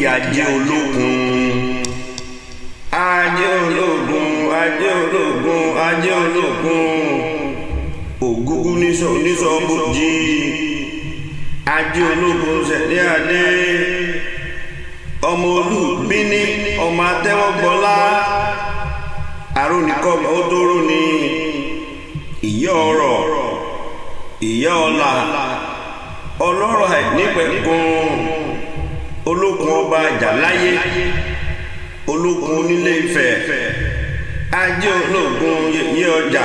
Ajé Olókun. Ajé Olókun, Ajé Olókun, Ajé Olókun, ògúngún nísọ nísọ bòjì. Ajé Olókun ṣẹ̀dí adé, ọmọ olùbíní, ọmọ atẹ́wọ́gbọ́lá, arónikọ́ba ó tó róni, ìyá ọrọ̀, ìyá ọlá, ọlọ́rọ̀ àìnípẹ̀kun, Olókun ọba àjàláyé, Olókun onílé Ifẹ̀. Ajé Olókun yẹ ọjà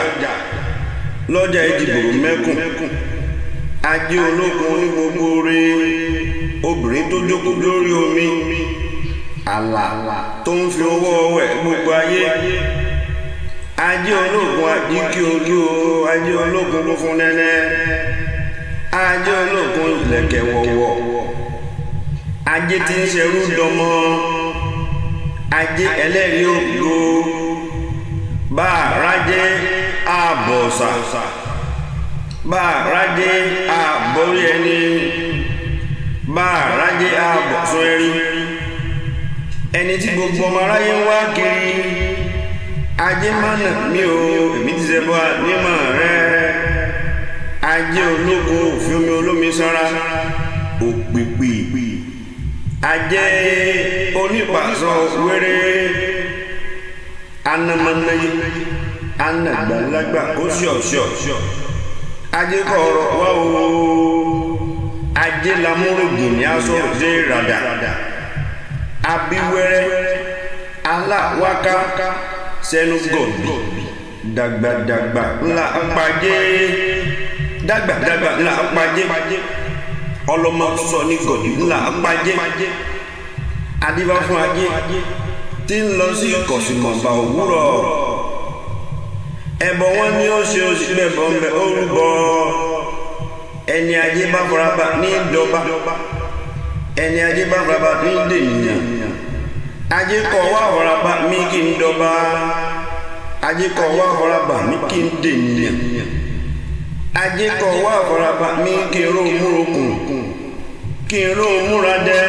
lọ́jà ìdìbò mẹ́kùn. Ajé Olókun ní gbogbo re, obìnrin tó jókòó lórí omi àlà tó ń fi owó wẹ̀ gbogbo ayé. Ajé Olókun ajíkí olú o, Ajé Olókun funfun nẹ́nẹ́, Ajé Olókun ìlẹ̀kẹ̀ wọ̀wọ̀, ajé tí ń ṣerú dọmọ, ajé ẹlẹ́rìí ògo, bá a rájẹ́ àbọ̀sà, bá a rájẹ́ àbọ̀rí ẹni, bá a rájẹ́ àbọ̀sùn ẹrí, ẹni tí gbogbo ọmọ aráyé ń wá kiri. Ajé mánà mi o, èmi ti ṣẹbọ nímọ̀ rẹ. Ajé Olókun òfin omi olómi sanra òpìpì, ajé onípàṣọ wéré, anamanaye anagbalagba kó ṣíọṣíọ, ajé kọrọ wá o. Ajé lamúrògùn ní aṣọ òde ràdà, abiwẹrẹ aláwáká sẹnu gọbì, dàgbàdàgbà ńlá pàjé, dàgbàdàgbà ńlá pàjé, ọlọmọ sọ ní gọdì ńlá pàjé. Adífá fún ajé tí ń lọ sí kọ̀sìmọ̀bà òwúrọ̀, ẹbọ wọn ní ó ṣe oṣù bẹbọ ń bẹ ó rúbọ. Ẹni ajé bá faraba ní dọba, ẹni ajé bá faraba ní dènìyàn. Ajé kọ wá faraba mi kí n dọba, ajé kọ wá faraba mi kí n dènìyàn, ajé kọ wá faraba mi kí n ró múrokùn, kí n ró múra dẹ.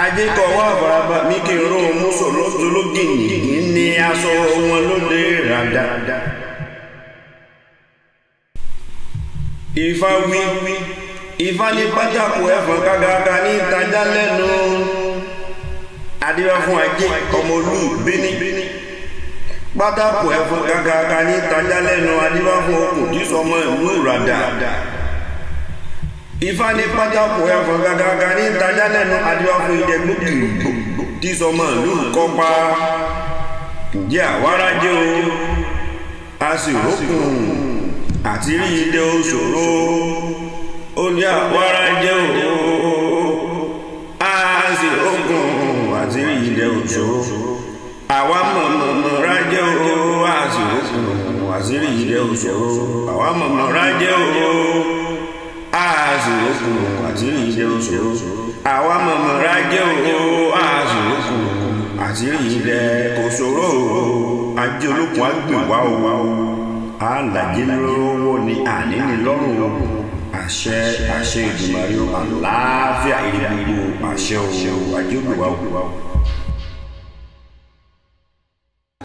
Ajé kọ wá faraba mi kí n ró mú sòlógìnì ní aṣọ wọn lóde ràdà. Ifá wí, Ifá ní pátákó ẹ̀fọn kágàgà ní ìtajà lẹ́nu. Adífá fún ajé ọmọ olúbíní, pátákó ẹ̀fọn kágàgà ní ìtajà lẹ́nu. Adífá fún okùn tí sọmọ ìlú ràdà. Ifá ní pátákó ẹ̀fọn kágàgà ní ìtajà lẹ́nu. Adífá fún ìdẹ́gbòkìrìgbò tí sọmọ ìlú kọ́pa. Ǹjẹ́ àwárájẹ́ o, a sì rókun àti rí ilé òṣòro. Ó ní àwárájẹ́ o, a sì rókun àti rí ilé òṣòro. Àwa mọ̀mọ̀mọ̀ rájẹ́ o, a sì rókun àti rí ilé òṣòro. Àwa mọ̀mọ̀ rájẹ́ o, a sì rókun àti rí ilé òṣòro. Àwa mọ̀mọ̀ rájẹ́ o, a sì rókun àti rí ilé òṣòro. Ajé Olókun á gbè wá o, alàjẹ lọ́wọ́ ni àní ni lọ́rùn o. Àṣẹ àṣẹ Èdùmàrè o, àlàáfíà ire gbogbo, àṣẹ o, ajé ògbè wá o.